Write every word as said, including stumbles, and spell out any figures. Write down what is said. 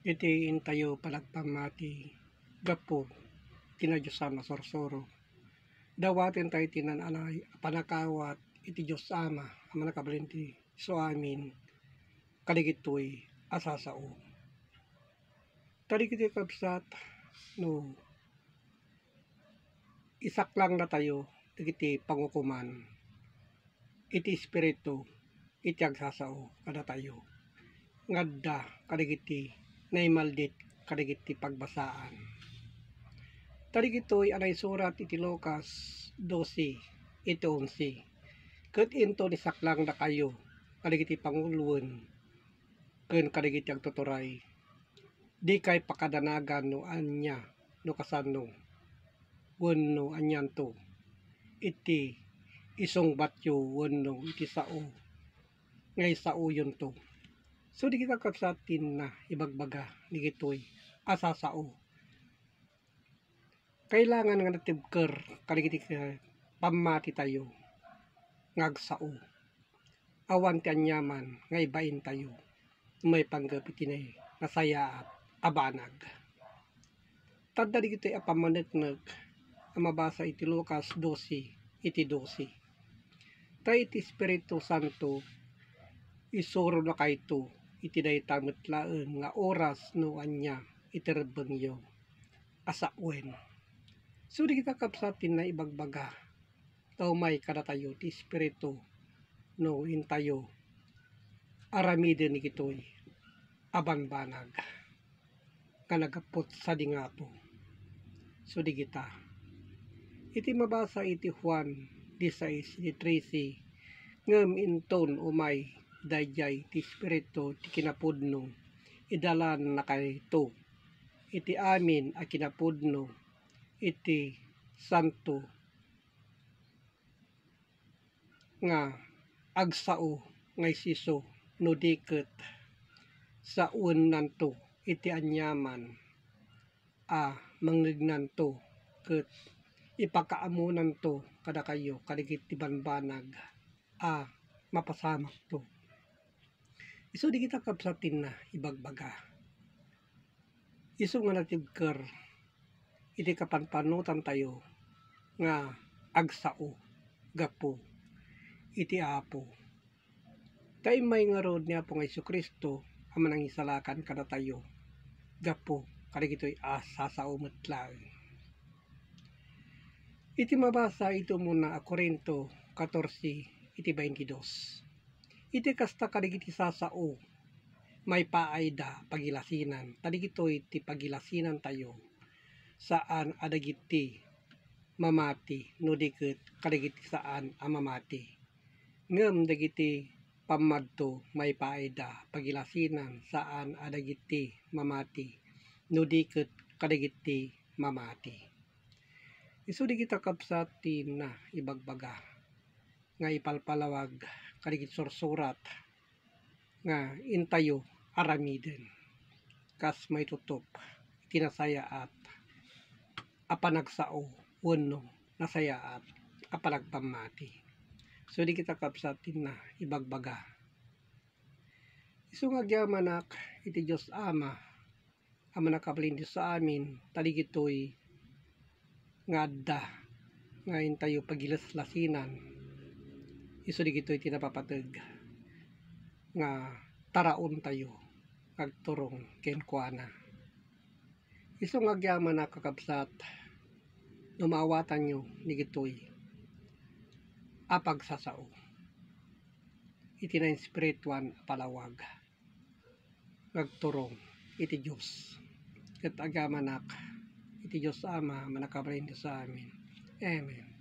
Iti intayo panagpammati gapu ti nadiosan a sursuro, dawaten tayo ti naan-anay a panakawat iti Dios Ama a Mannakabalin ti isu amin kadagitoy a sasao. Kadagitoy, kabsat, no isaklangna tayo dagiti pangukoman iti Espiritu iti agsasao kadatayo nga adda kadagiti naimaldit kadagiti pagbasaan. Kadagitoy a naisurat iti Lucas dose, iti onse, ket inton isaklangdakayo kadagiti panguloen ken kadagiti agtuturay, dikay pakadanagan no ania no kasano wenno anianto iti isungbatyo wenno iti sao nga isaoyonto. So, dagita, kabsat, ti naibagbaga dagitoy a sasao. Kailangan nga natibker kadagiti, eh, pammatitayo nga agsao. Awan ti aniaman nga ibaintayo no maipanggep iti nasayaat a banag. Ta adda dagitoy a pammaneknek a mabasa iti Lucas dose, iti dose. Ta iti Espiritu Santo, isuronakayto iti dayta met laeng nga oras no ania iti rebbengyo a sawen. So, dagita, kabsat, ti naibagbaga ta umay kadatayo ti Espiritu no intayo aramiden dagitoy a banbanag nga naggapu sadi nga apo. So, dagita, iti mabasa iti Juan disisais, iti trese, ngem inton umay daydiay ti Espiritu ti kinapudno, idalannakayto iti amin a kinapudno iti santo nga agsao nga isiso, no di ket sawenanto iti aniaman a mangngegnanto ket ipakaamonanto kadakayo kadagiti banbanag a mapasamakto. Isu dagita, kabsat, ti naibagbaga. Isu nga natibker iti kapanpanotantayo nga agsao gapu iti Apo. Ta immay ngarud ni Apo nga Jesu-Cristo a manangisalakan kadatayo gapu kadagitoy a sasao met laeng. Iti mabasa iti umuna a Corinto katorse, iti baintidos. Iti kasta kadagiti sasao, maipaayda pagilasinan, ta dagitoy ti pagilasinantayo, saan a dagiti mamati, no di ket kadagiti saan a mamati. Ngem dagiti pammadto maipaayda pagilasinan, saan a dagiti mamati, no di ket kadagiti mamati. Isu dagita, kabsat, ti naibagbaga nga ipalpalawag kadagiti sursurat nga intayo aramiden kas maitutop iti nasayaat a panagsao wenno nasayaat a panagpammati. So, dagita, kabsat, ti naibagbaga. Isu nga agyamanak iti Dios Ama a Mannakabalin ti isu amin, ta dagitoy nga adda nga intayo pagilaslasinan, isu dagitoy ti napapateg nga taraontayo nga agturong kenkuana. Isu nga agyamanak, kakabsat, no maawatanyo dagitoy a pagsasao iti nainspirituan a palawag nga agturong iti Dios. Ket agyamanak iti Dios Ama a Mannakabalin ti isu amin. Amen.